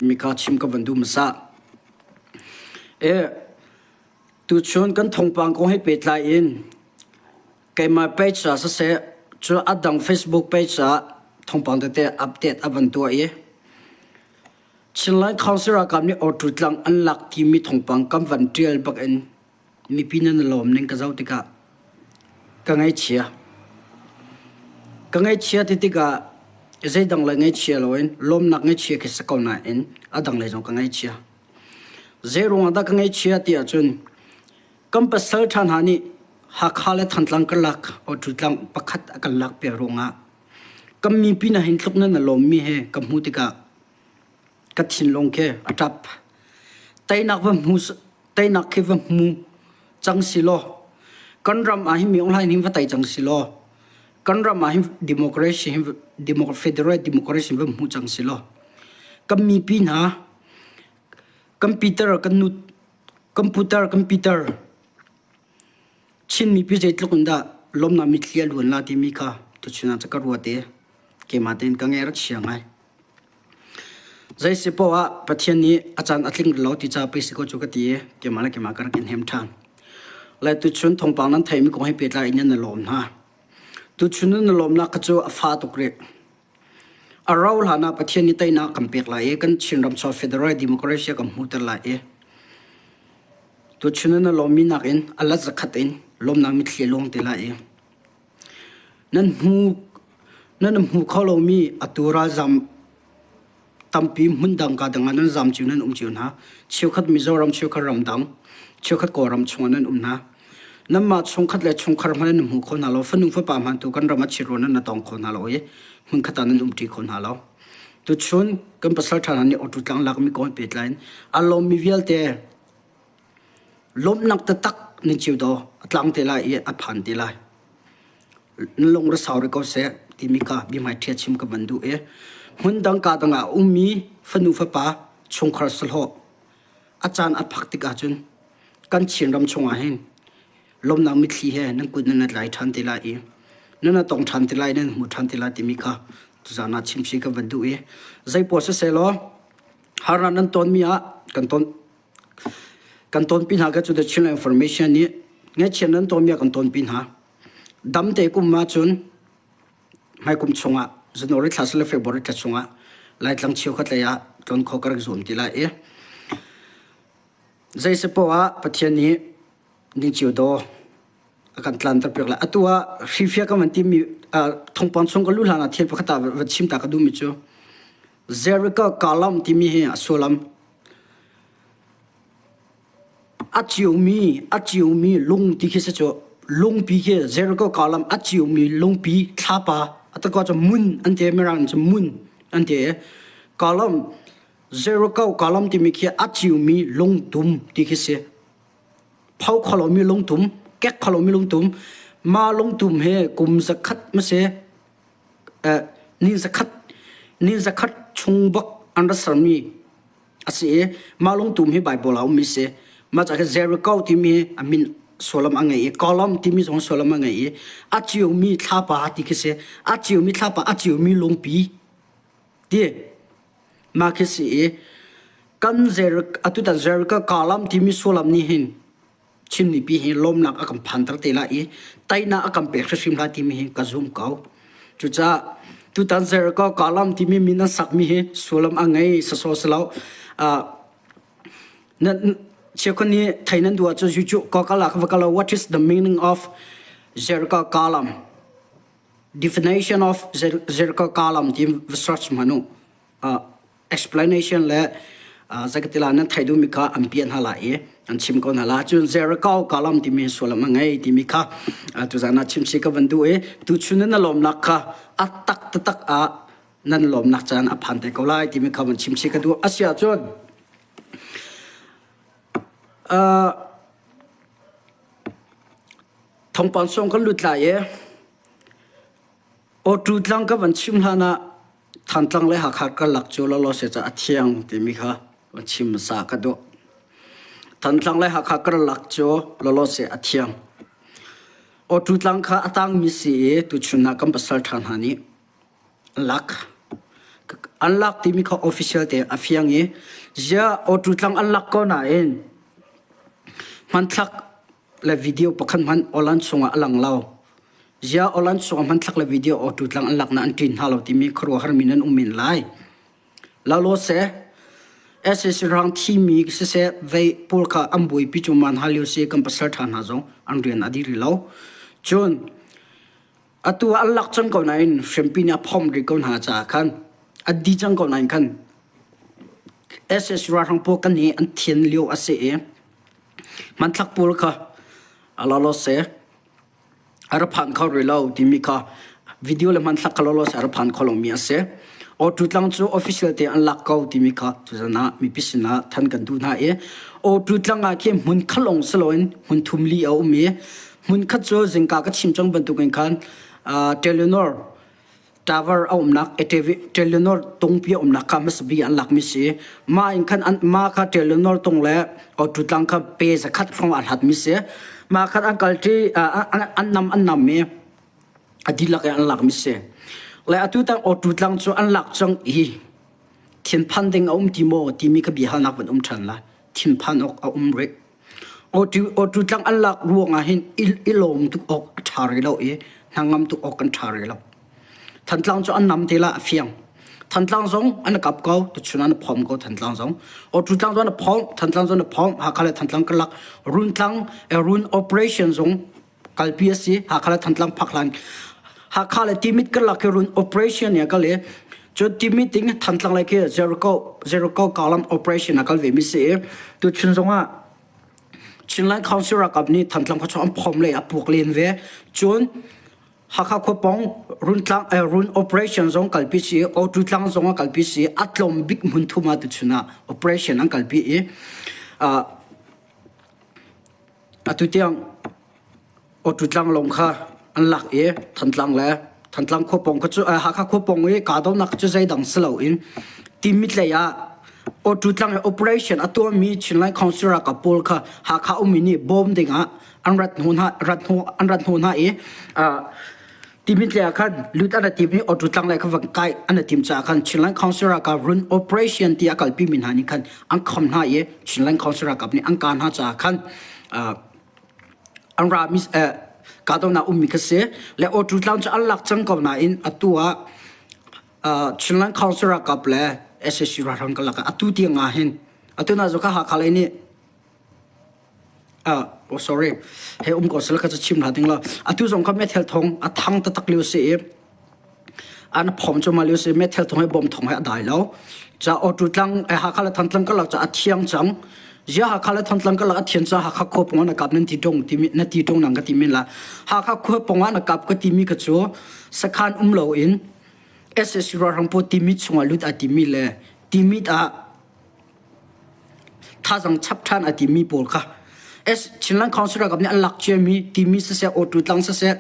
Mi kha chim ka van duh hmasa. E, tuchun kan thawngpang kong he pehtlai in keimah page ah siseh, cu a dang Facebook page ah thawngpang tete update a van tuah i Chinland Council ralkap nih Awṭu tlang an lak timi thawngpang kan van ṭial bak in mipi nan i lawm ning ka zoh tikah ka ngaihchia. Ka ngaihchia ti tikah zeidang le ngaihchia loin lawmnak ngaihchia khi si ko nain a dang lei zong ka ngaihchia. Zei ruangah dah ka ngaihchia ti ahcun kan pasal ṭha hna nih Hakha le Thantlang karlak awṭu pakhat a kan lak piak ruangah kan mipi hna hin tluk nan i lawmmi he ka hmuh tikah ka thinlung khi a ṭap. Teinak va hmu teinak khi va hmu cang si law kan ram ah hin mi online hin va tei cang si law kan ram ah hin democracy hin federal democracy va hmu cang si law kan mipi hna kan Peter kan nu computer kan Peter Chin mipi zeitluk in dah lawmnak mitthli a luan la timi kha tuchun ah ca ka ruat i keimah tein ka ngeih rak chia ngai. Zei si poah ah Pathian nih a caan a tling lo ti ca pei si ko cu ka ti i keimah le keimah ka rak in hem ṭhan. Le tuchun thawngpang nan theimi kong he pehtlai in nan i lawm hna. Tuchun nan i lawmnak kha cu a fa tuk rih. A rau hlan ah Pathian nih teinak kan pek lai i kan Chinram chuah Federal Democracy a kan hmuhter lai i tuchun nan i lawmmi nakin a let zakhat in lawmnak mitthli a luang te lai i Nan hmu nan hmu kho lomi atu ralzam tampi hmundang ka dang ah nan zam cio nan um cio hna. Cheukhat Mizoram, cheukhat ramdang, cheukhat Kawlram chungah nan um hna. Nanmah chungkhat le chungkhar hmanh nan hmu kho hna lo. Fanu fapa hmanh tu kan ram ah chiruan nan tong kho hna lo i hmunkhat ah nan umṭi kho hna lo. Tuchun kan pasal ṭha hna nih awṭu tlang lakmi kong pehtlai in a lawmmi vialte Lawmhnak taktak nan cio daw a tlang te lai i a phan te lai. Na lung ra sau rih ko seh timi kha bia ṭhia chim ka van duh i hmun dang ka dang ah a ummi fanu fapa chungkhar sahlawh a caan a phak tik ahcun kan Chinram chungah hin lawmhnak mitthli he nan kut nan tlai ṭhan te lai i nan a tong ṭhan te lai nan hmu ṭhan te lai timi kha tuzaan ah chimchih ka van duh i zeipaoh siseh law harnak nan tonmi ah kan ton Kan tawnpi hna ka cu The Chinland Information nih ngaihchiat nan tawnmi ah kan tawnpi hna. Damte kum ahcun hmaikum chungah January thla le February thla chungah Laitlang cheukhat lei ah tlawn kho ka rak zuam ti lai i zeisipoah ah Pathian nih ning cio daw a kan tlanter piak lai. Atu ah hrifia ka van timi thongpang chung ka lu hlan ah thil pakhat ah va chim ta ka duhmi cu Jericho column timi hi a sullam a ciomi a ciomi lung ti khi si cu lungpi khi Jericho column a ciomi lungpi thlapa a takwa cu mun an ti mirang cu mun an ti column Jericho column timi khi a ciomi lungtum ti khi si pho kholomi lungtum kek kholomi lungtum ma lungtum he kum zakhat ma si ni zakhat ni zakhat chung bak an ra sermi a si i mah lungtum hi Baibal ah a ummi si. Mah caah Jericho timi hi a min sullam a ngei i Kolom timi zong sullam a ngei i a ciomi thlapa ti khi si. A ciomi thlapa, a ciomi lungpi ti mah khi si i kan Jericho atutan Jericho Kolom timi sullam nih hin Chin mipi hi lawmnak a kan phanter te lai i teinak a kan pek hrimhrim lai timi hi ka zum ko. Cucaah tutan Jericho Kalam timi min an sakmi hi sullam a ngei sasaw si lo. Na cheukhat nih thei nan duh ahcun YouTube ko kala ka va kalo what is the meaning of Jericho Kalam definition of Jericho Kalam ti va search hmanu. Explanation le zakatila nan theih duhmi kha an piah hna lai i an chim ko hna la cun Jericho kalam timi sullam a ngei timi kha tuzan ah chimsi ka van duh i tuchun nan lawmnak kha a tak taktak ah nan lawmnak caan a phan te ko lai timi kha van chimsi ka duh a si ahcun thongpang song kan lut lai i Awṭu tlang ka van chim hlan ah Thantlang le Hakha karlak cu lawlawse ca a thiang timi kha van chim hmasa ka duh. Thantlang le Hakha karlak cu lawlawse a thiang. Awṭu tlang kha a tangmi si i tuchun ah kan pasal ṭha hna nih an lak. An lak timi kha official te a fiang i zia auto tlang an lak ko nain hmanthlak le video pakhat hmanh online chungah a lang lo. Zia online chungah hmanthlak le video auto tlang an lak na an ṭin hna lo timi khuaruahhar mi nan um men lai. Lalo seh, sac rang thimi siseh vei pawl kha an buaipi cu man hal lio si kan pasal ṭha hna zong an rian a dih rih lo. Cun atu ah an lak cang ko nain hriampi nih a phomh rih ko hna caah khan a di cang ko nain khan sac ralhrang pawl kan hi an thian lio a si i hmanthlak pawl kha lalo seh a ra phan kho rih lo timi kha video le hmanthlak kha lawlaw a ra phan kho lomi a si. Awtu tlang cu official te an lak ko timi kha tuzan ah mipi sinah than kan duh hna i awtu tlang ah khi hmun khalong si loin hmun thum li a um i hmun khat cu zingka ka chim cang bantukin khan Telenor tower a umnak Telenor tungpi a umnak kha hmasabik an lakmi si. Mah in khan mah kha Telenor tung le Awtu tlang kha pe zakhat hrawng a hlatmi si. Mah khan an kalṭi an nam an nam i a dihlak in an lakmi si. Le atu tang Awtu tlang cu an lak cang i thinphan ding a um ti maw timi kha biahalnak van um ṭhan lai. Thinphan awk a um rih. Awtu tlang an lak ruangah hin i lawm tuk awk a ṭha rih lo i hnangam tuk awk kan ṭha rih lo. Thantlang cu an nam te la a fiang. Thantlang zong an kap ko, tuchun an phom ko Thantlang zong. Awtu tlang zong an phom, Thantlang zong an phom, Hakha le Thantlang karlak Runtlang Run operation zong kalpi a si. Hakha le Thantlang phak hlan Hakha le Timit karlak khi run operation ya kal i cun Timit ding Thantlang le khi Jericho Jericho Kalam operation a kal ve mi si i tuchun zong ah Chinland Council ralkap nih Thantlang khuachung an phom le a puak len ve. Cun Hakha khuapong Runtlang eh, Run operation zong kalpi si Otu tlang zong a kalpi si a tlawm bik hmun thum ah tuchun ah operation an kalpi i Atu tiang Awtu tlanglawng kha an lak i Thantlang le Thantlang khua pawng kha cu Hakha khua pawng i kahdohnak cu zeidang si loin Timit lei ah Awtu tlang i operation a tuahmi Chinland Council ralkap pawl kha Hakha ummi nih bawm dingah an rat hnu hna rat hnu an rat hnu hna i Timit lei ah khan lut an i tim i Awtu tlang lei kha va kai an i tim caah khan Chinland Council ralkap run operation ti a kalpi mi hna nih khan an kham hna i Chinland Council ralkap nih an kah hna caah khan an ra mi kahdohnak ummi kha si le Awtu tlang cu an lak cang ko nain atu ah Chinland Council ralkap le sac ralhrang karlak ah atu tiang ah hin atu na cu kha Hakha lei nih Oh sorry. He um ko sel kha chu chim hna ding lo. Atu zong kha methel thong a thang taktak lio si i an phom cu ma lio si methel thong he bom thong he a dai lo. Ca auto tlang eh Hakha le Thantlang ka lak ca a thiang cang. Zia Hakha le Thantlang ka lak a thian ca Hakha khua pong na kap nan ti tong ti na ti tong nang ka ti min la. Hakha khua pong ah na kap ka ti mi ka cu sakhan um lo in SSC ralhrang pawl timit chungah lut a timi le timit ah Thazang chap ṭhan a timi pawl kha Chinland Council ralkap nih an lak ciami timi siseh awtu tlang siseh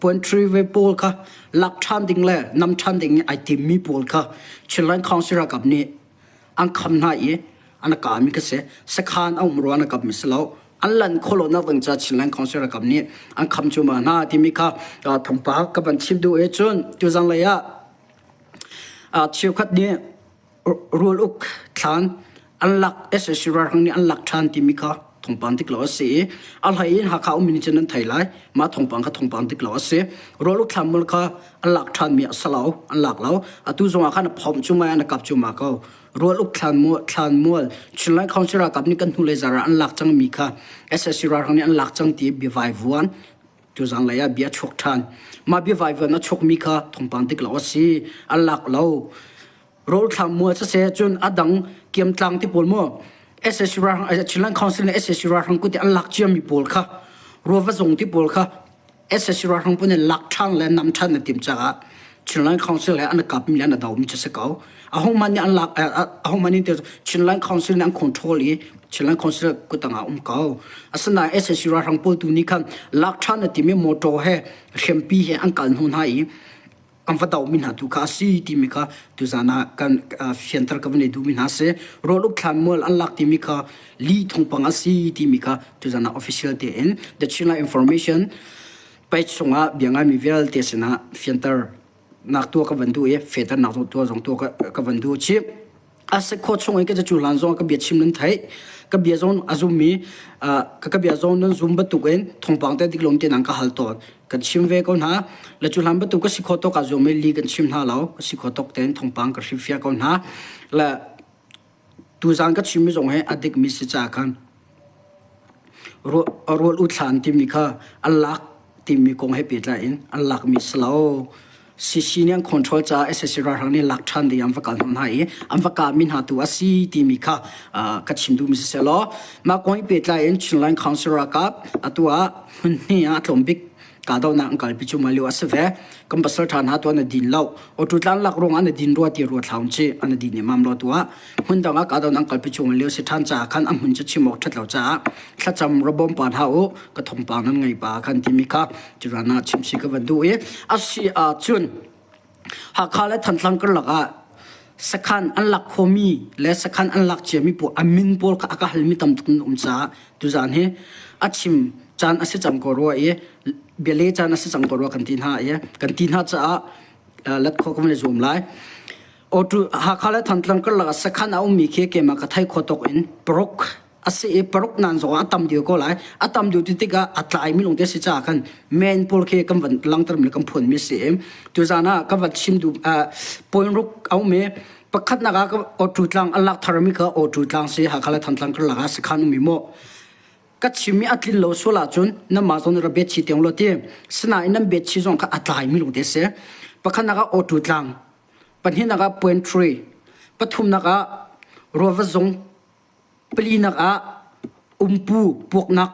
poetry ve pawl kha lak ṭhan ding le nam ṭhan ding ai timmi pawl kha Chinland Council ralkap nih an kham hna i an kami kha si. Sakhan a um rua an kapmi si lo. An lan khawhlonak ding ca Chinland Council ralkap nih an kham cu ma hna timi kha thawngpang ka van chim duh i cun tuzang lei ah cheukhat nih Rual uk thlan an lak sac ralhrang nih an lak ṭhan timi kha thawngpang dik lo a si i a hlei in Hakha ummi nih cun an thei lai. Mah thawngpang kha thawngpang dik lo a si. Rual uk thlan mul kha an lak ṭhanmi a si lo, an lak lo. Atu zongah khan a phomh cu mai an a kap cu ma ko. Rual uk thlan mual, thlan mual Chinland Council ralkap nih kan hnulei zar ah an lak cangmi kha sac ralhrang nih an lak cang ti biavai vuan tuzang lei ah bia chuak ṭhan. Mah biavai vuan a chuakmi kha thawngpang dik lo a si. An lak lo. Rawlthlam mual siseh cun a dang kiamtlang ti pawl maw SSC ralhrang Chinland Council nih SSC ralhrang kut i an lak ciami pawl kha ruava zung ti pawl kha SSC ralhrang pawl nih lak ṭhan le nam ṭhan an timh caah Chinland Council he an kapmi le an domi cu si ko. Ahohmanh nih an lak ahohmanh nih Chinland Council nih an control i Chinland Council kutang ah um ko. Asinain SSC ralhrang pawl tu nih khan lak ṭhan a timi motor he hriampi he an kal hnu hna i an va dohmi hna tu kha a si timi kha tuzan ah kan fianter ka van i duhmi hna si. Rawl uk thlan mual an lak timi kha li thongpang a si timi kha tuzan ah official tein The Chinland Information page chungah bia ngaimi vialte sinah fianter. nak tuah ka van duh i fehternak zong tuah zong tuah ka van duh chih. A si khawh chung in ka cu hlan zong ka bia chim nan theih. Ka bia zong a zum mi ka bia zong nan zum bantuk in thawngpang te dik lom te nan ka hal tawn. Kan chim ve ko hna. Le cu hlan bantuk ka si khawh tawk ah zuam i li kan chim hna lo. Ka si khawh tawk tein thawngpang ka hrilhfiah ko hna. Le tuzaan ka chimmi zong hi a dikmi si caah khan Rual u thlan timi kha an lak timi kong he pehtlai in an lakmi si lo. CC nih an control caah sac ralhrang nih lak ṭhan ding an va kal hnawh hna i an va kahmi hna tu a si timi kha ka chim duhmi si seh law mah kong he pehtlai in Chinland Council ralkap atu ah hmun hnih ah a tlawm bik kahdohnak an kalpi cu lio a si ve. Kan pasal ṭha hna tu an din lo. Awṭu tlan lak ruangah an din rua ti rua thlaun ci an din nemam lo tu ah hmun dang ah kahdohnak an kalpi cu lio si ṭhan caah khan a hmun cu chim awk ṭhat lo caah thlacam rabawm pa hna u ka thongpang nan ngei pa khan timi kha curan ah chim si ka van duh i a si ahcun Hakha le Thantlang karlak ah sakhan an lak khomi le sakhan an lak ciami pawl a min pawl kha a ka halmi tam tuk an um caah tuzaan hi a chim caan a si cang ko rua i biale caan a si cang ko rua kan ti hna i kan ti hna caah let kho kan le zuam lai. Otu Hakha le Thantlang karlak ah sakhan a ummi khi keimah ka thei kho tok in paruk a si i paruk nan zong a tam deuh ko lai a tam deuh ti tikah a tlai mi lung te si caah khan men pawl khi kan van langter mi kan phuan mi si i tuzaan ah ka van chim duh point ruk a um i pakhatnak ah awtu tlang a lak thar mi kha awtu tlang si Hakha le Thantlang karlak ah sakhan um mi maw ka chim mi a tlin lo sual ahcun nanmah zong nih ra bet chi tiang lo ti sinain nan bet chi zong kha a tlai mi lung te si pakhatnak ah awtu tlang pahnihnak ah point three pathumnak ah ruava zung Palinak ah umpu puaknak,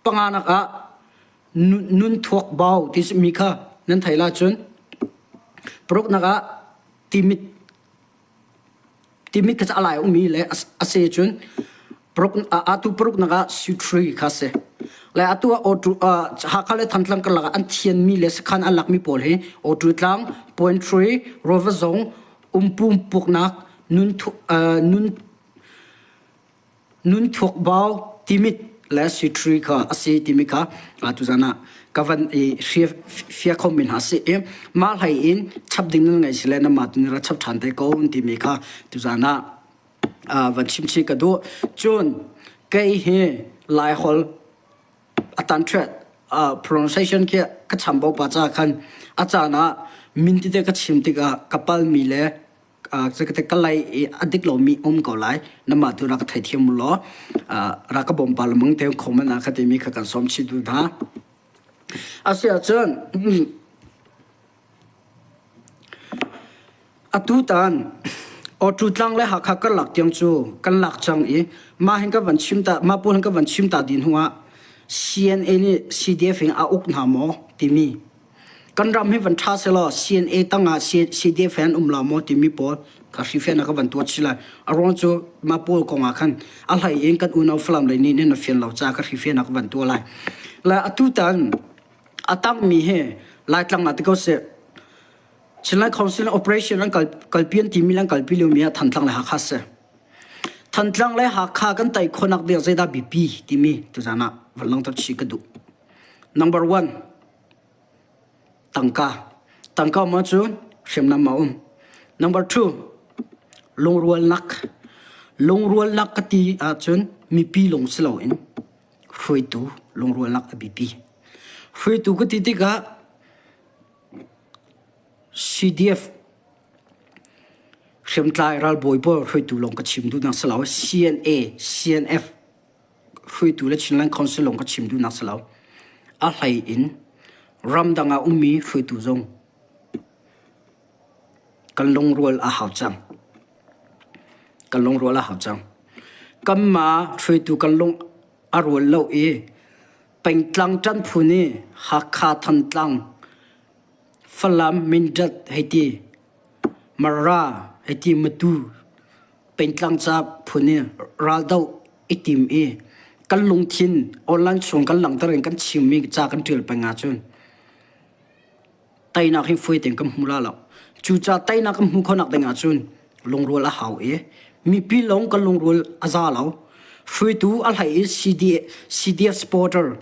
panganak ah nunthuak bau ti mi kha nan thei la cun paruknak ah timit timit kha a lai ummi le a se cun paruk atu paruknak ah sutri kha si le atu ah auto Hakha le Thantlang karlak ah an thianmi le sakhan an lakmi pawl hi auto tlang point three Rova zong umpu puaknak nun thuakbau timit le sitri kha a si timi kha tuzan ah ka van i fia kho mi hna si i mah hlei in chap ding nan ngai si le na mah tu ra chap ṭhan te ko timi kha tuzan ah van chim chih ka duh cun kei hi lai holh a tan ṭhet pronunciation khi ka chambau pa ca khan a caan ah min tete ka chim tikah ka palmi le ka lei i a dik lomi um ko lai namah tu rak ka theithiam u law rak ka bawm pa lamang te comment ah ka timi kha kan sawm chih duh hna. Asiahcun Atutan Awṭu tlang le Hakha karlak tiang cu kan lak cang i mah hin ka van chim ta mah pawl hin ka van chim ta dih hnu ah CNA nih CDF in a uk hna maw timi kan ram hi van ṭha selaw CNA tangah CDF he an um lo maw timi pawl ka hrifian ah ka van tuah chih lai. A ruang cu mah pawl kong ah khan a hlei in kan unau Falam lei nih nan fian lo caah ka hrifian ah ka van tuah lai. Le atutan a tangmi hi Laitlang ah ti ko seh Chinland Council operation an kalpi an timi le an kalpi liomi ah Thantlang le Hakha si. Thantlang le Hakha kan tai khawhnak ding zeidah biapi timi tuzaan ah van langhter chih ka duh. Number one, tangka. Tangka um ahcun hriamnam a um. Number two, lungrualnak. Lungrualnak ka ti ahcun mipi lung si loin hruaitu lungrualnak a biapi. Hruaitu ka ti tikah CDF hriamtlai ralbawi pawl hruaitu lawng ka chim duhnak si lo. CNA, CNF hruaitu le Chinland Council lawng ka chim duhnak si lo. A hlei in ramdang ah ummi hruaitu zong kan lungrual a hau cang. Kan lungrual a hau cang. Kanmah hruaitu kan lung a rual lo i Pengtlang ṭanh phu nih Hakha, Thantlang, Falam, Mindat hei ti, Mara hei ti, Matu pengtlang ca phu nih raldoh i tim i kan lungthin online chung kan langhter in kan chimmi ca kan ṭial peng ahcun teinak hi fawi tein kan hmu la lo. Cucaah teinak kan hmuh khawhnak ding ahcun lungrual a hau i mipi lawng kan lungrual a za lo. Hruaitu a hlei i CD, CDF supporter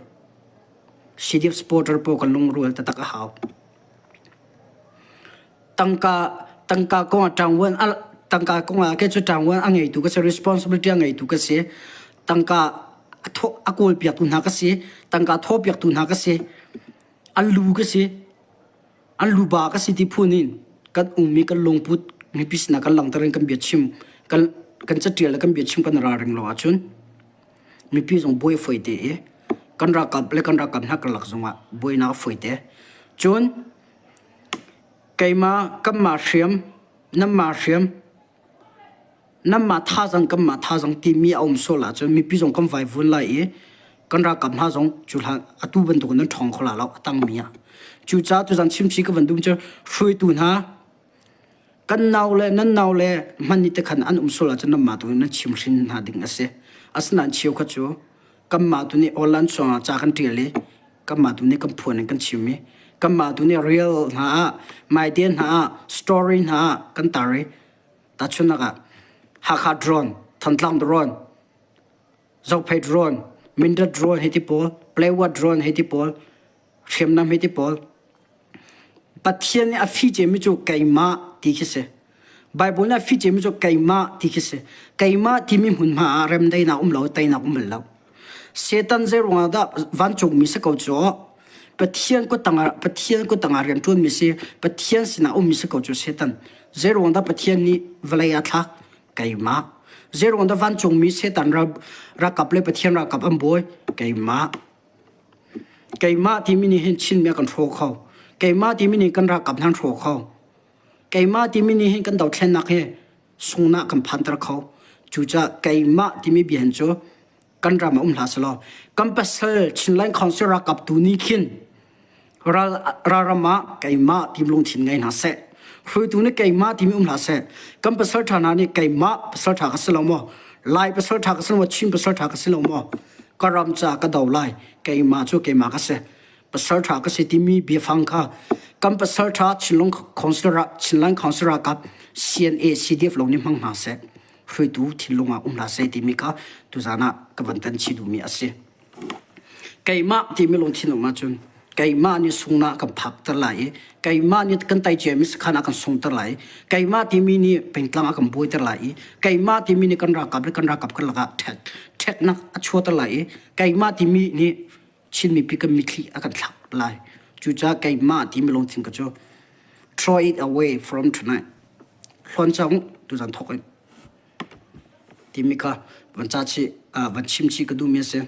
CDF supporter pawl kan lungrual taktak a hau. Tangka tangka kong ah ṭangvuan tangka kong ah kei cu ṭangvuan a ngeitu ka si, responsibility a ngeitu ka si. Tangka a thaw a kawlpiaktu hna ka si, tangka a thawpiaktu hna ka si, an lu ka si, an luba ka si ti phun in kan ummi kan lungput mipi sinah kan langhter in kan biachim kan kan caṭial le kan biachim kan ralring lo ahcun mipi zong buai fawi te i kan ralkap le kan ralkap hna karlak zongah buainak a fawi te. Cun keimah kanmah hriam nanmah hriam nanmah thazang kanmah thazang timi a um sual ahcun mipi zong kan vaivun lai i kan ralkap hna zong cu hlan atu bantuk in nan ṭhawng kho la lo a tangmi ah. Cucaah tuzan chimchi ka van duh cu hruaitu hna kan nau le nan nau le hman ni te khan an um sual ahcun nanmah tu in nan chimhrin hna ding a si. Asinain cheukhat cu kanmah tu nih online chungah ca kan ṭial i kanmah tu nih kan phuan in kan chim i kanmah tu nih reel hna ah maite hna ah story hna ah kan tar i tahchunhnak ah Hakha drone, Thantlang drone, Zophei drone, Mindat drone hei ti pawl, Playwood drone hei ti pawl, hriamnam hei ti pawl Pathian nih a fi cemi cu keimah ti khi si. Bible nih a fi cemi cu keimah ti khi si. Keimah timi hmunhma ah remdaihnak um lo, teinak um bal lo. Satan zei ruangah dah vancungmi si ko cu Pathian kut tangah Pathian kut tangah rian ṭuanmi si, Pathian sinah ummi si ko cu Satan. Zei ruang dah Pathian nih vawlei ah thlak? Keimah. Zei ruang dah vancungmi Satan ralkap le Pathian ralkap an buai? Keimah. Keimah timi nih hin Chinmi a kan hrawh kho. Keimah timi nih kan ralkap hna an hrawh kho. Keimah timi nih hin kan dothlennak hi sunghnak kan phanter kho. Cucaah keimah timi bia hin cu kan ram ah um hlah selaw kan pasal Chinland Council ralkap tu nih khin ral ralram ah keimah ti lungthin ngei hna seh. Hruaitu nih keimah timi um hlah seh. Kan pasal ṭha hna nih keimah pasal ṭha ka si lo maw? Lai pasal ṭha ka si lo maw? Chin pasal ṭha ka si lo maw? Ka ram ca ka do lai. Keimah cu keimah ka si. Pasal ṭha ka si timi biafang kha kan pasal ṭha Chinlung Council Chinland Council ralkap CNA CDF lawng nih hmang hna seh. Hruaitu thinlung ah um hlah seh timi kha tuzaan ah ka van tan chih duhmi a si. Keimah timi lungthin um ahcun keimah nih sungnak kan phakter lai i keimah nih kan tai ciami sakhan ah kan sungter lai i keimah timi nih pengtlang a kan buaiter lai i keimah timi nih kan ralkap le kan ralkap kan lakah ṭhek ṭheknak a chuahter lai i keimah timi nih Chin mipi kan mitthli a kan thlak lai. Cucaah keimah timi lungthin ka cu throw it away from tonight. Hlawn cang tuzan thawk in timi kha van ca chih van chim chih ka duhmi a si.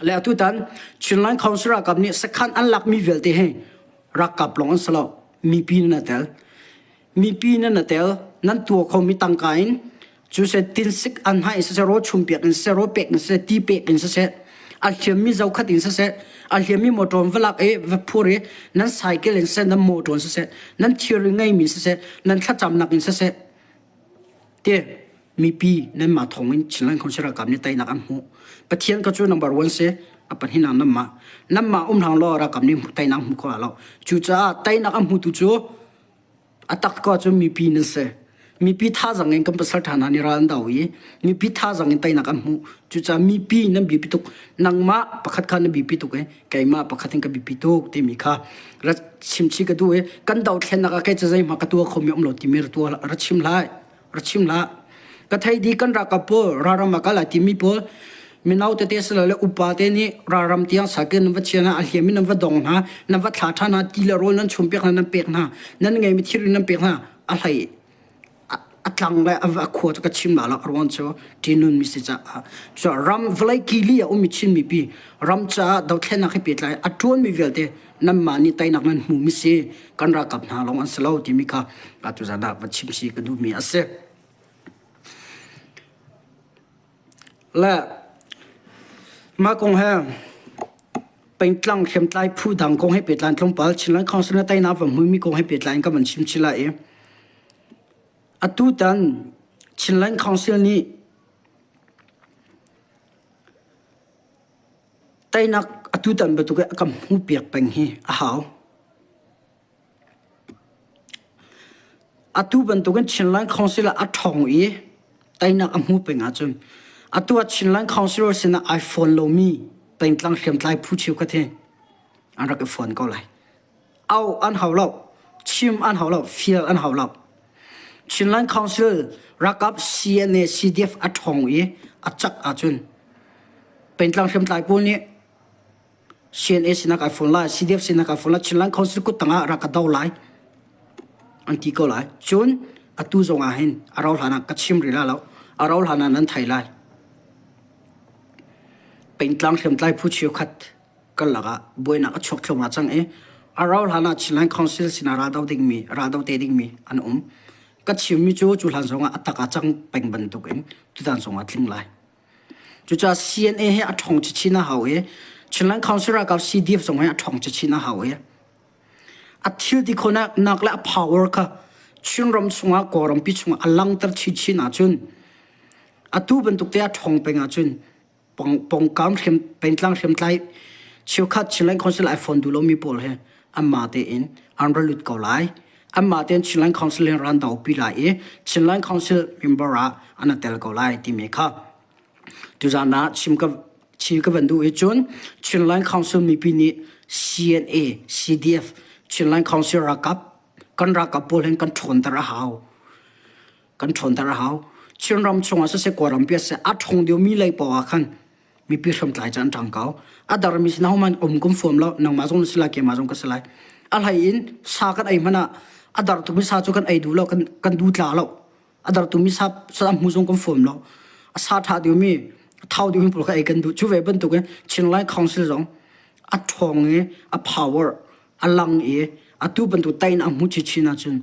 Le atutan Chinland Council ralkap nih sakhan an lakmi vialte hi ralkap lawng an si lo mipi nan a tel. Mipi nan a tel nan tuah khomi tangka in cu se tinsik an ha in siseh raw chum piak in siseh raw pek in siseh ti pek in siseh a hliammi zokhat in siseh a hliammi motor va lak i va phur i nan cycle in siseh nan motor in siseh nan thilri ngeimi siseh nan thlacamnak in siseh Te mipi nanmah thawngin Chinland Council ralkap nih teinak an hmuh. Pathian ka cu number one si a pahnih nanmah. Nanmah um hlang law ralkap nih teinak hmu kho lo. Cucaah teinak an hmutu cu a tak ko cu mipi nan si. Mipi thazang in kan pasal ṭha hna nih ral an do i mipi thazang in teinak an hmuh. Cucaah mipi nan biapi tuk. Nangmah pakhat kha na biapi tuk i keimah pakhat in ka biapi tuk timi kha ra chimchih ka duh i kan dothlennak ah kei cu zeihmah ka tuah khomi um lo timi ra tuah ra chim hlah ra chim hlah ka thei di kan ralkap pawl ralram ah kal ai timi pawl mino tete silole upa te nih ralram tiang sakin nan va chia hna a hliam in nan va dong hna nan va thla ṭhan hna ti le rawl nan chum piak hna nan pek hna nan ngeimi thil nan pek hna a hlei a tlang le a khua cu ka chim la lo a ruang cu ṭihnun mi si caah cu ram vawlei kili a ummi Chin mipi ram caah dothlennak he pehtlai a ṭuanmi vialte nanmah nih teinak nan hmumi si kan ralkap hna lawng an si lo timi kha tuzan ah va chim si ka duhmi a si. Le mah kong he pengtlang hriamtlai phu dang kong he pehtlai tlawmpal Chinland Council na teinak va hmumi kong he pehtlai in ka van chim chih lai i Atutan Chinland Council nih teinak atutan bantuk in a kan hmuhpiak peng hi a hau. Atu bantukin Chinland Council ah a ṭhawng i teinak a hmu peng ahcun atu ah Chinland Council sinah ai fawn lomi pengtlang hriamtlai phu cheukhat hi an rak i fawn ko lai. Au an hau lo. Chim an hau lo, fial an hau lo. Chinland Council ralkap CNA CDF a ṭhawng i a cak ahcun pengtlang hriamtlai pawl nih CNA sinah kai fon lai, CDF sinah kai fon lai, Chinland Council kut tangah rak ka do lai an ti ko lai. Cun atu zong ah hin a rau hlan ah ka chim rih lai lo. A rau hlan ah nan thei lai. Pengtlang hriamtlai phu cheukhat karlak ah buainak a chuak thluahmah cang i a rau hlan ah Chinland Council sinah raldo dingmi raldo te dingmi an um. Ka chimmi cu cu hlan zongah a tak ah cang peng bantukin tutan zongah tling lai. Cucaah CNA hi a ṭhawng chinchin a hau i Chinland Council ralkap CDF zong hi a ṭhawng chinchin a hau i a thil ti khawhnak nak le a power kha Chinram chungah Kawlrampi chungah a langter chinchin ahcun atu bantuk te a ṭhawng peng ahcun pongkam hriam pengtlang hriamtlai cheukhat Chinland Council ai phone duh lomi pawl he anmah tein an ra lut ko lai. Anmah tein Chinland Council in ran dopi lai i Chinland Council member ah an i tel ko lai timi kha tuzan ah chim ka chim ka van duh i cun Chinland Council mipi nih CNA, CDF, Chinland Council ralkap kan ralkap pawl hin kan ṭhawnter a hau. Kan ṭhawnter a hau. Chinram chungah siseh Kawlrampi ah siseh a ṭhawng deuhmi lei paoh ah khan mipi hriamtlai cu an ṭang ko. A darmi sin ahohmanh um kum fuam lo, nangmah zong na si lai, keimah zong ka si lai. A hlei in sa kan ei hmanh ah a dar tukmi sa cu kan ei duh lo, kan, kan duh tla lo. A dar tukmi sa, sa hmu zong kan fuam lo. A sa ṭha deuhmi, a thau deuhmi pawl kha ei kan duh. Cu ve bantukin Chinland Council zong a ṭhawng i a power a lang i atu bantuk tain a hmu chinchin ahcun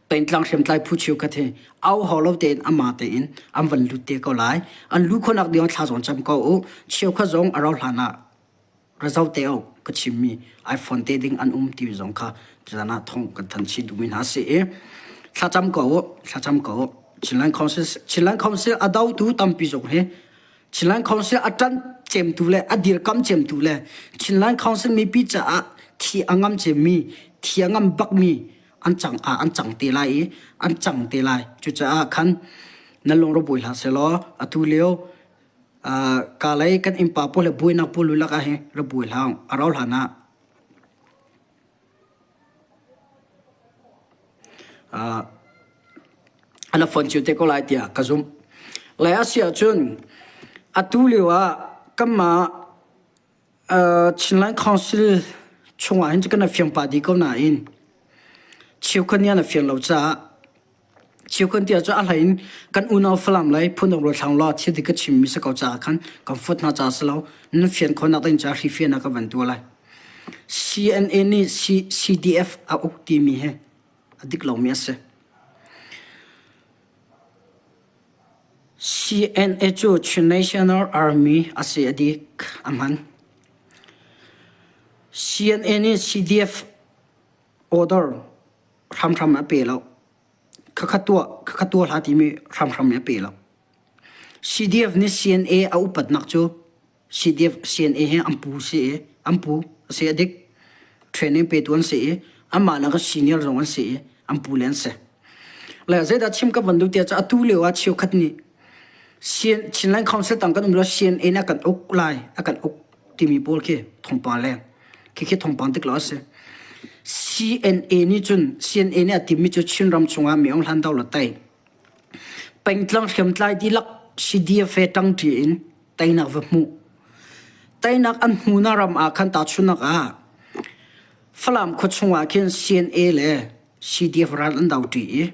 Pengtlang hriamtlai phu cheukhat hi au hau lo tein amah tein an van lut te ko lai. An lu khawhnak ding ah thla zong cam ko u. Cheukhat zong a rau hlan ah ra zau te u ka chimmi iPhone te ding an um ti zong kha tuzan ah thong kan than chih duhmi hna si i thlacam ko u, thlacam ko u. Chinland Council, Chinland Council a dotu tampi zong hi Chinland Council a ṭanh cemtu le a dirkam cemtu le Chinland Council mipi caah thi a ngam cemmi, thi a ngam bakmi an cang ah an cang te lai i an cang te lai. Cucaah khan nan lungre buai hlah sehlaw atu lio uh, ka lei kan innpa pawl le buainak pawl lulak ah hin ra buai hlah a rau hlan ah uh, an a fon cio te ko lai tiah ka zumh. Le a si ahcun atu lio ah kanmah Chinland Council chungah hin kan i fiang pah dih ko nain cheukhat nih an i fian lo caah cheukhat tiah cun a hlei in kan unau Falam lei phundang Ruathlang law thil dik ka chimmi si ko caah khan kan fuat hna caah si lo nan fian khawhnak ding caah hrifian ah ka van tuah lai. CNA nih CDF a uk timi hi a dik lomi a si. CNA cu Chin National Army a si a dik a hman. CNA nih CDF order hramhram a pe lo. Khakha tuah, khakha tuah hlah timi hramhram a pe lo. CDF nih CNA a upatnak cu CDF CNA hi an pu si i an pu a si a dik. Training petu an si i anmah le ka senior zong an si i an pu le an si. Le zeidah chim ka van duh tiah cu atu lio ah cheukhat nih Chinland Council tang kan um lo CNA nih a kan uk lai a kan uk timi pawl khi thawngpang leng khi khi thawngpang dik lo a si. CNA nih cun CNA nih a timmi cu Chinram chungah mi ong hlan do la tai pengtlang hriamtlai dihlak CDF he ṭangṭi in teinak va hmuh. Teinak an hmuhnak ram ah khan tahchunhnak ah Falam khua chungah khin CNA le CDF ral an doṭi i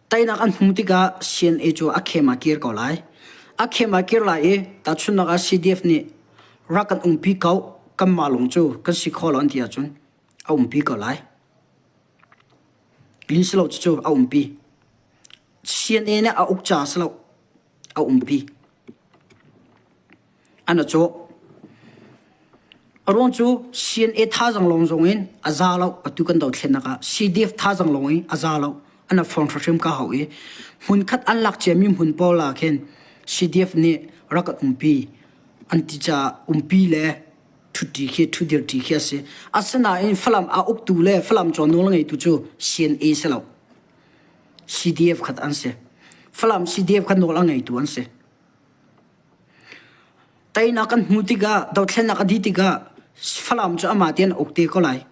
teinak an hmuh tikah CNA cu a khem ah kir ko lai. A khem ah kir lai i tahchunhnak ah CDF nih rak kan umpi ko kanmah lawng cu kan si kho lo an ti ahcun a umpi ko lai. Lin si lo cucu a umpi. CNA nih a uk ca si lo a umpi. An a cawh. A ruang cu CNA thazang lawng zong in a za lo atu kan dothlennak ah CDF thazang lawng in a za lo an a phone hrim ka hau i hmunkhat an lak ciami hmun pawl ah khin CDF nih rak an umpi an ti caah umpi le ṭhutti khi ṭhudirṭi khi a si. Asinain Falam a uktu le Falam cawn nawl ngeitu cu CNA si lo. CDF khat an si. Falam CDF kha nawl a ngeitu an si. Teinak kan hmuh tikah, dothlennak a dih tikah Falam cu amah tein a uk te ko lai.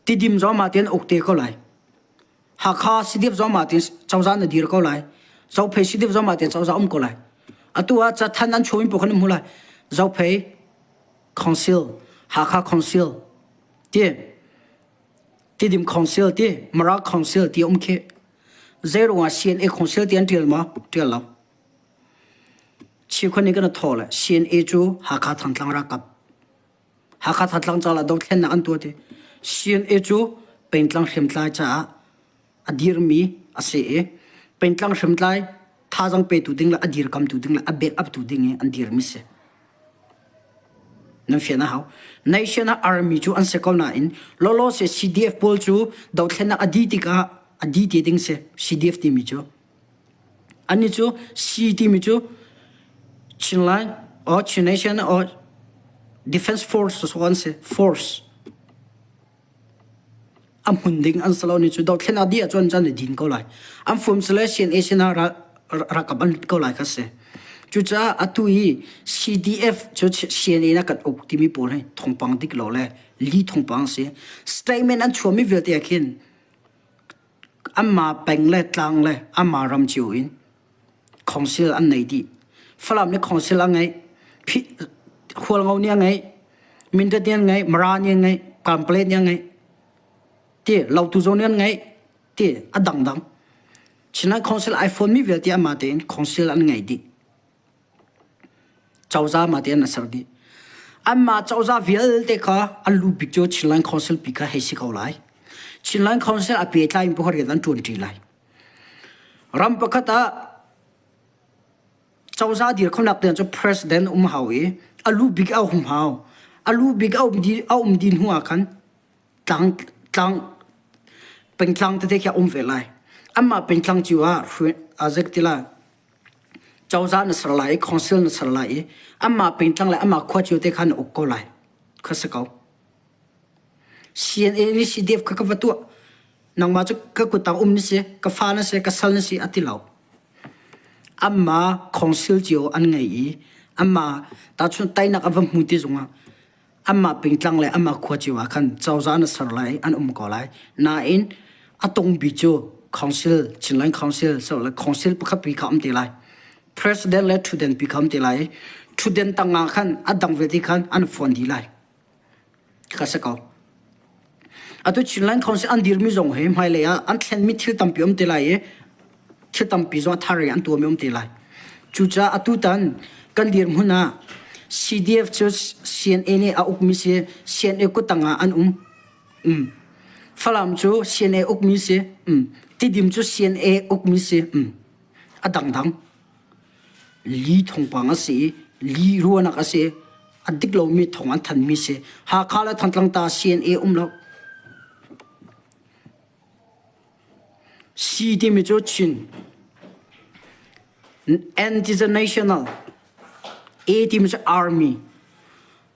Tidim zong mah tein uk te ko lai. Hakha CDF zong mah tein cozah na dir ko lai. Zophei CDF zong mah tein cozah um ko lai. Atu ah cathan an chuahmi paoh khan an hmu lai. Zophei Council, Hakha Council ti Tidim Council ti Mara Council ti um khi. Zeiruang ah CNA Council ti an ṭial maw? Ṭial lo. Chikhua nih kan thaw le CNA cu Hakha Thantlang ralkap Hakha Thantlang ca ah dothlennak an tuah ti. CNA cu pengtlang hriamtlai caah a dirmi a si i pengtlang hriamtlai thazaang petu ding le a dirkamtu ding le a backup tu ding i an dirmi si. Nan fian a hau. Nation ah army cu an si ko nain lawlaw se CDF pawl cu dothlennak a dih tikah a dih te ding si CDF timi cu. Annih cu C timi cu Chinland or Chin Nation or Defense Force so an si. Force. A hmun ding an si lo ni cu dothlen a dih ahcun an i din ko lai. An fum si le CNA sinah ralkap an lut ko lai kha si. Cucaah atu i CDF cu CNA na kan uk timi pawl hi thawngpang dik lo le li thawngpang si. Statement an chuahmi vialte ah khin Anmah peng le tlang le anmah ram cio in council an nei dih. Falam nih council a ngeih, Hualngo nih a ngeih, Mindat nih an ngeih, Mara nih an ngeih, Kanpalet nih an ngeih, ti Lautu zong nih an ngeih, ti a dangdang. Chinland Council ai fonmi vialte anmah tein council an ngei dih. Cozah mah tein a ser dih. Anmah cozah vialte kha an lu bik cu Chinland Council pi kha hei si ko lai. Chinland Council a pehtlai in pakhat rian an ṭuanṭi lai. Ram pakhat ah cozah dir khonak tiang cu president um hau i a lu bik a um hau. A lu bik a um di a um dih hnu ah khan tlang tlang pengtlang tete khi a um ve lai. Anmah pengtlang cio ah a zik ti lai. Cozah na ser lai i council na ser lai i anmah pengtlang le anmah khua cio te kha na uk ko lai. Kha si ko. CNA nih CDF kha ka va tuah. Nangmah cu ka kuttang um na si, ka fa na si, ka sal na si a ti lo. Anmah council cio an ngei i anmah tahchunh teinak a va hmu ti zongah anmah pingtlang le anmah khua cio ah khan cozah na ser lai an um ko lai nain a tungbi cu council Chinland council so le council pakhat pi kha um te lai president le thuden pi kha um te lai thuden tangah khan a dang vialte khan an phone dih lai ka si ko atu Chinland council an dirmi zong hi hmailei ah an thlenmi thil tampi um te lai i thil tampi zong a thar i an tuahmi um te lai. Cucaah atutan kan dirhmun ah CDF cu CNA nih a ukmi si, CNA kuttang ah an um. Um. Falam cu CNA ukmi si. Um. Tidim cu CNA ukmi si. Um. A dangdang. Li thawngpang a si i li ruahnak a si. A dik lomi thawng an thanmi si. Hakha le Thantlang ta CNA um lo. C timi cu Chin N ti cu National, A timi cu Army.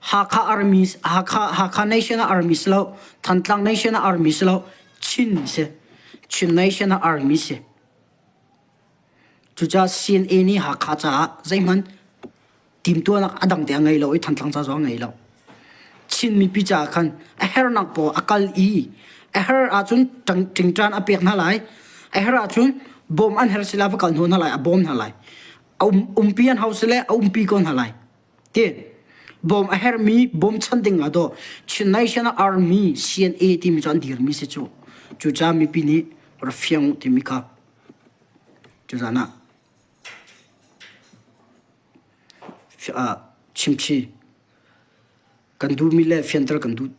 Hakha Army, Hakha, Hakha National Army si lo, Thantlang National Army si lo, Chin si. Chin National Army si. Cucaah CNA nih Hakha caah zeihmanh timtuahnak a dang te a ngei lo i Thantlang ca zong a ngei lo. Chin mipi caah khan a hernak pawl a kal i a her ahcun ṭingṭan a pek hna lai. A her ahcun bawm an her sila va kal hnu hna lai, a bawm hna lai. A um, umpi an hau sile a umpi ko hna lai. Ti bawm a hermi bawmchan ding ah dawh Chin National Army CNA timi cu an dirmi si cu. Cucaah mipi nih ra fiang timi kha Tuzan ah chimchi kan duhmi le fianter kan duh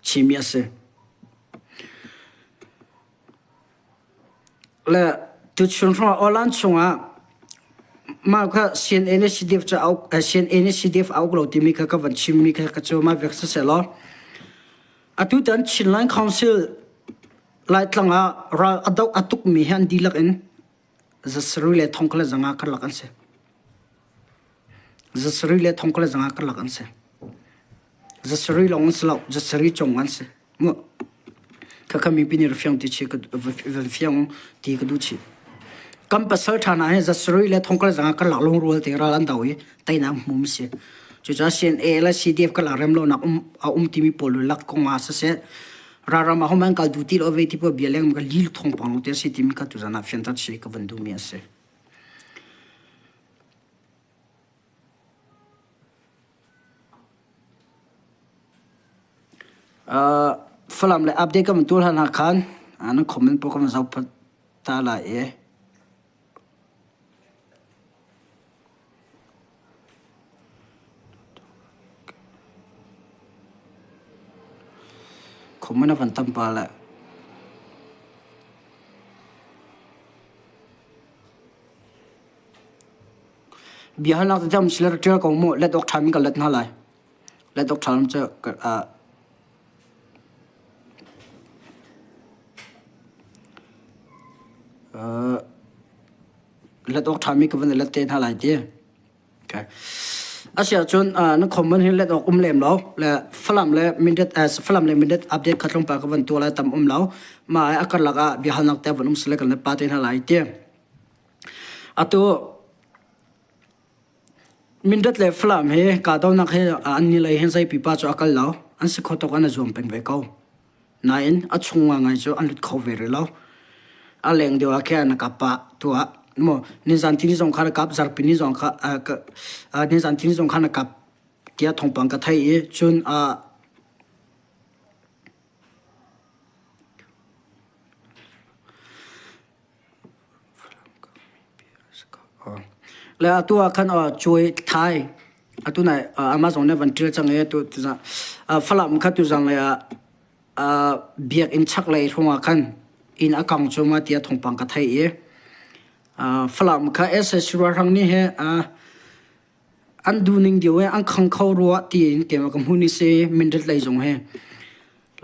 chimi a si. Le tuchun hrawng Alan chungah mah kha CNA nih CDF cu a uk CNA nih CDF a uk lo timi kha ka van chimmi kha ka cu mah vek siseh law atutan Chinland Council Laitlang ah ral a doh a tukmi hi an dihlak in zasarih le thong kha le zanga karlak an si. Zasarih le thong kha le zanga karlak an si. Zasarih lawng an si lo, zasarih cung an si. Mu. Khakha mipi nih fiang ti chi van fiang ti ka duh chih. Kan pasal ṭha hna hi zasarih le thong kha le zanga karlak lungrual te ral an do i teinak hmu mi si. Cucaah CNA le CDF ka lak rem lonak um a um timi pawl lak kong ah siseh ralram ah homan kal duh ti lo ve ti pawl bia leng ka lil thawngpang lo te si timi kha tuzan ah fianter si ka van duhmi a si. Uh, Falam le update ka van tuah hlan ah khan nan comment pawl ka van zoh ta lai i. Comment a van tam pa le. Biahalnak te tam sila ṭial ko mu let awk ṭhan in ka let hna lai. Let awk ṭhan cu let awk ṭhami ka van i let te hna lai ti. Okay. Asiahcun na comment hi let awk um lem lo. Le Falam le Mindat Falam le Mindat update kha tlawmpal ka van tuah lai tam um lo. Mah a karlak ah biahalnak te van um sile kan let pa te hna lai ti. Atu Mindat le Falam hi kahdohnak hi an ni lei hin zei pipa cu a kal lo. An si kho tuk an i zuam peng ve ko. Nain a chung ngaingai cu an lut kho ve rih lo. A leng deuh ah khin a kap pah tuah. Maw nizan tini zong kha na kap, zarhpi ni zong kha nizan tini zong kha na kap tiah thawngpang ka theih i cun Le atu ah khan cuai thai atu nai Amazon nih van ṭial cang i atu Falam kha tuzang lei ah biakinn chaklei hrawng ah khan inn a kang cuahmah tiah thawngpang ka theih i Falam kha sac ralhrang nih hi an duhning deuh i an khang kho rua tiin keimah ka hmuh ni si Mindat lei zong hi.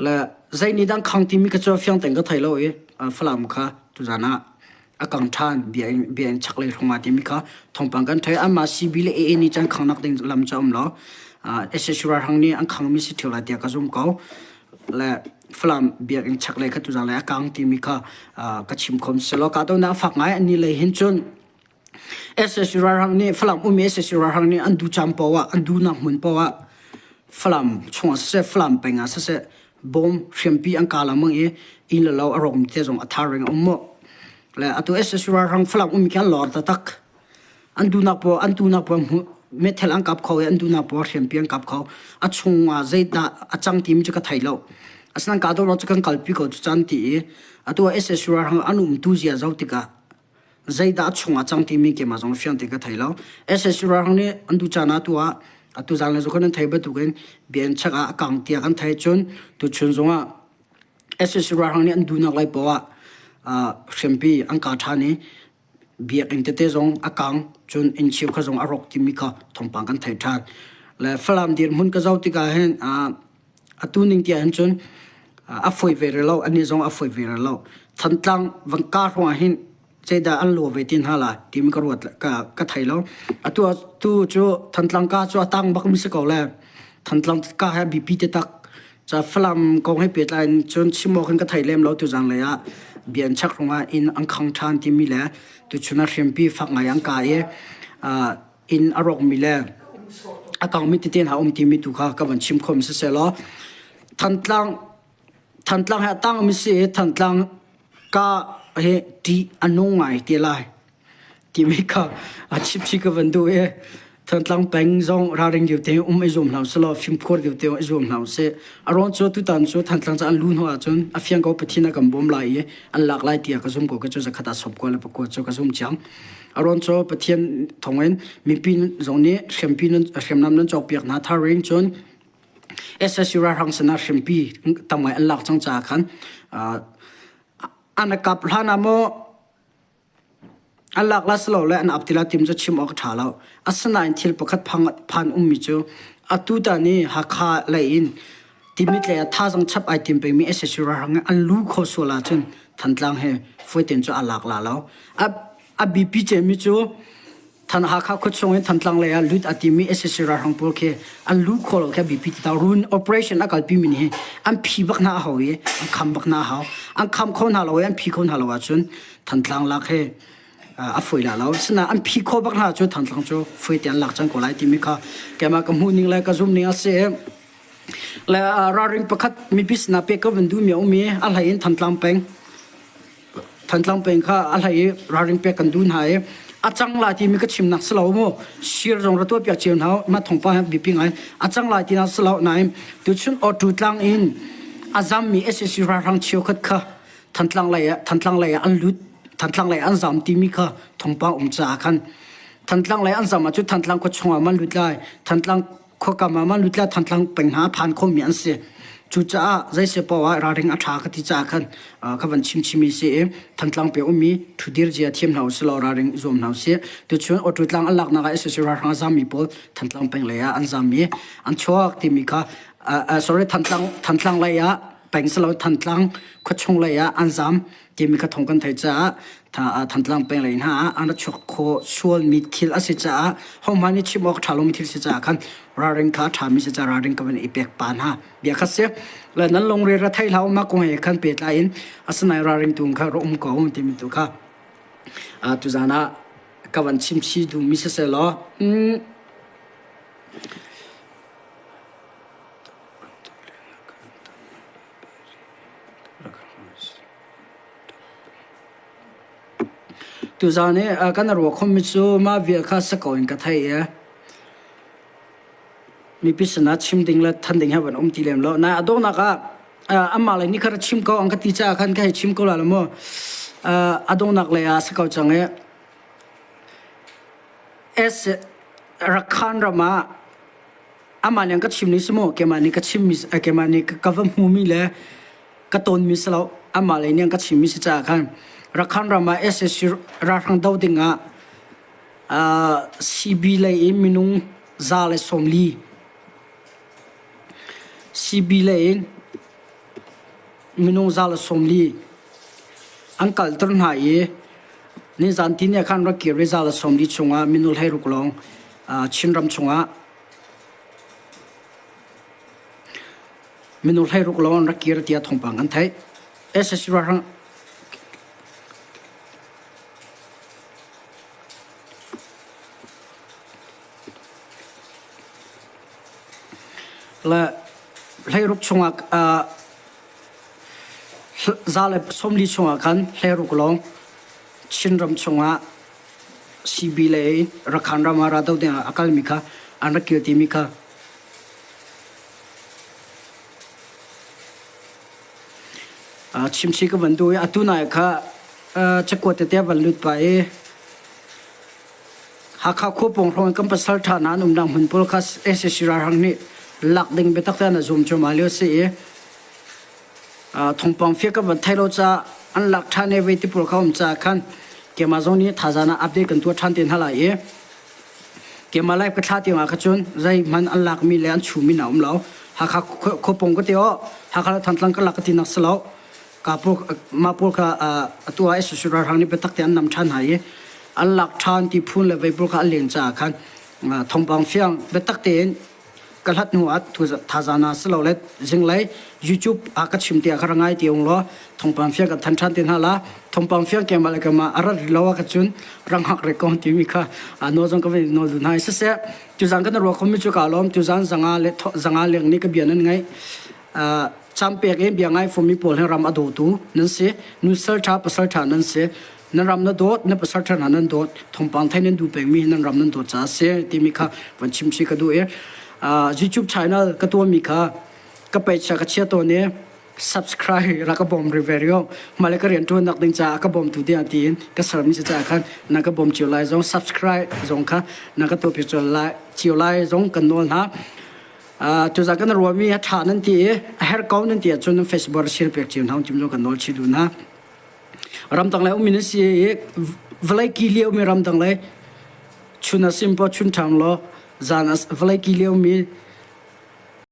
Le zei nih dah an khang timi kha cu fiang tein ka thei lo i Falam kha tuzan ah a kang ṭhan bia in bia in chaklei hrawng ah timi kha thawngpang kan thei. Anmah CB le AA nih cun khangnak ding lam cu a um lo. SAC ralhrang nih an khangmi si ṭheo lai tiah ka zum ko. Le Falam biakinn chaklei kha tuzan lei a kang timi kha ka chim khom selaw kahdohnak a fak ngai an ni lei hin cun Sac ralhrang nih Falam ummi sac ralhrang nih an duh caan paoh ah an duhnak hmun paoh ah Falam chungah siseh Falam peng ah siseh bawm hriampi an kah lengmang i inn le lo a rawkmi te zong a thar ring a um maw. Le atu sac ralhrang Falam ummi khi an lor taktak. An duhnak paoh an duhnak paoh hmu meithal an kap kho i an duhnak paoh hriampi an kap kho. A chung ah zeidah a cang timi cu ka thei lo. Asinain kahdohnak cu kan kalpi ko cu caan ti i atu ah sac ralhrang an umtu zia zoh tikah zeidah a chungah cang timi keimah zong fiang te ka thei lo. SSC ralhrang nih an duh caan ah tu ah atu zan le zukhan an thei bantukin bian chak ah a kang tiah kan thei cun tuchun zongah SSC ralhrang nih an duhnak lai poah ah hriampi an ka ṭhan i biakinn tete zong a kang cun inn cheu kha zong a rawk timi kha thawngpang kan thei ṭhan. Le Falam dirhmun ka zoh tikah hin Atu ning tiah hin cun a fawi ve rih lo, anih zong a fawi ve rih lo. Thantlang van kah ruangah hin zeidah an lua ve ti hna lai timi ka ruat ka, ka thei lo. Atu tu cu Thantlang ka cu a tang bak mi si ko le. Thantlang ka he bipi te tak. Ca Falam kong he pehtlai in cun chim awk in ka thei lem lo tu zang lei ah bian chak rungah inn an khang ṭhan timi le tuchun ah hriampi fak ngai an ka i inn a rawkmi le a kangmi tete hna um timi tu kha ka van chim khom siselaw Thantlang Thantlang he a tangmi si i Thantlang ka he ṭih a nung ngai te lai timi kha a chipchi ka van duh i Thantlang peng zong ralring deuh te um i zuam hna usih fimkhur deuh te i zuam hna usih. A ruang cu tutan cu Thantlang cu an lu hnu ahcun a fiang ko Pathian a kan bawm lai i an lak lai tiah ka zum ko ka cu zakhat ah sawm kua le pakua cu ka zum chiang. A ruang cu Pathian thawngin mipi zong nih hriampi nan hriamnam nan cawkpiak hna tharing cun SSU ralhrang sinah hriampi tam ngai an lak cang caah khan an kap hlan ah maw An lak la si lo le an ap ti la tim cu chim awk a ṭha lo. Asinain thil pakhat phan ummi cu atu tan i Hakha lei in Timit lei ah thazaang chap ai tim pengmi sac ralhrang an lu kho sual ahcun Thantlang he fawi cu a lak la lo. A, a biapi cemmi cu Than Hakha khuachung in Thantlang lei ah lut a timi sac ralhrang pawl khi an lu kho lo khi a biapi ti run operation a kalpi mi nih an phi bak hna a hau i an kham bak hna a hau. An kham kho hna lo i an phi kho hna lo ahcun Thantlang lak hi. A foi la lo. Sina an phi kho bak hna cu Thantlang cu foi te an lak cang ko lai timi kha keimah ka hmuh ning le ka zum ning a si. Le ralring pakhat mipi sinah pek ka van duhmi a um i a hlei in Thantlang peng Thantlang peng kha a hlei i ralring pek kan duh hna i a cang lai timi ka chimnak si lo mu sir zong ra tuah piak cio hna ma thongpa bipi ngai a cang lai tinak si lo nain tuchun auto tlang in a zammi SAC ralhrang cheukhat kha Thantlang lei ah Thantlang lei ah an lut Thantlang lei an zam timi kha thongpang um caah khan Thantlang lei an zam ahcun Thantlang khua chungah man lut lai Thantlang khuakam ah man lut lai Thantlang peng hna phan khomi an si. Cucaah zeise paoh ah ralring a ṭha ka ti caah khan ka van chim chimi si i Thantlang pe ummi ṭhudir zia thiam hna usih law ralring i zuam hna usih. Tuchun auto tlang an laknak ah SAC ralhrang a zammi pawl Thantlang peng lei ah an zam i an chuak timi kha sorry Thantlang Thantlang lei ah peng si lo Thantlang khuachung lei ah an zam timi kha thong kan theih caah Thantlang peng lei hna ah an ra chuak kho sualmi thil a si caah hohmanh nih chim awk ṭha lomi thil si caah khan ralring kha a ṭhami si caah ralring ka van i pek pa hna bia kha si le nan lungre ra thei hlah ma kong he khan pehtlai in asinain ralring tu kha ra um ko timi tu kha tuzan ah ka van chim chi duhmi siseh law Tuzaan i kan ruah khawmmi cu mah vial kha si ko in ka thei i mipi sinah chim ding le than ding he van um ti lem lo. Nain a donghnak ah anmah lei nih kha ra chim ko an ka ti caah khan ka hei chim ko lai lo mu. A donghnak lei ah si ko cang i S Rakhan ram ah amah nih an ka chim ning si mu keimah nih ka chimmi keimah nih ka va hmumi le ka tonmi si lo amah lei nih an ka chimmi si caah khan Rakhan ram ah SAC ralhrang do ding ah CB lei in minung 140 CB lei in minung 140 an kalter hna i nizan tini ah khan rak kir i 140 chungah minung 16 lawng Chinram chungah minung 16 lawng an rak kir tiah thawngpang kan theih. SSC ralhrang le 16 chungah 140 chungah khan 16 lawng Chinram chungah CB lei Rakhan ram ah rado ding ah a kalmi kha an rak kir timi kha chimchih ka van duh i atu nai kha cakuat tete van lut pah i Hakha khua pawng hrawng kan pasal ṭha hna an umnak hmun pawl kha SAC ralhrang nih lak ding biatak tein a zum cuahmah lio a si i Thawngpang fia kan van thei lo caah an lak ṭhan i vei ti pawl kha um caah khan keimah zong nih thazaang ah update kan tuah ṭhan te hna lai i keimah live ka thlah tiangah kha cun zeihmanh an lakmi le an chumi hna um lo. Hakha khuapong ka ti aw Hakha le Thantlang ka lak ka ti nak si lo. Ka pawl mah pawl kha atu ah SSU ralhrang nih biatak te an nam ṭhan hna i an lak ṭhan ti phun le vei pawl kha an len caah khan thawngpang fiang biatak tein ka hlat hnu ah thazaang ah silole zinglei YouTube ah ka chim tiah ka ra ngai ti ung law thawngpang fiang kan than ṭhan te hna la thawngpang fiang keimah le keimah a rat rih lo ah ka cun rang hak rek ko timi kha nawl zong ka van nawl duh hna siseh tuzan kan ruah khomi cu ka lawm tuzan zanga le zanga leng nih ka bia nan ngaih campek in bia ngai fomi pawl hi ram a dawtu nan si nu sal ṭha pasal ṭha nan si nan ram na dawt na pasal ṭha hna nan dawt thawngpang thei nan duh pengmi nan ram nan dawt caah a si timi kha van chim chih ka duh i YouTube channel ka tuahmi kha ka page ka chia tawn i subscribe ra ka bawm ri ve rio male ka rian ṭuan nak ding caah ka bawmtu ding tiin ka sermi si caah khan na ka bawm cio lai zong subscribe zong kha na ka tuahpi cio lai cio lai zong kan nawl hna tuzan kan ruahmi a ṭha nan ti i a herh ko nan ti ahcun nan Facebook share pek cio hna tim zong kan nawl chih duh hna Ramdang lei ummi nan si i vawlei ki liomi ramdang lei chun a sim paoh chun ṭhang law zan vawlei ki liomi.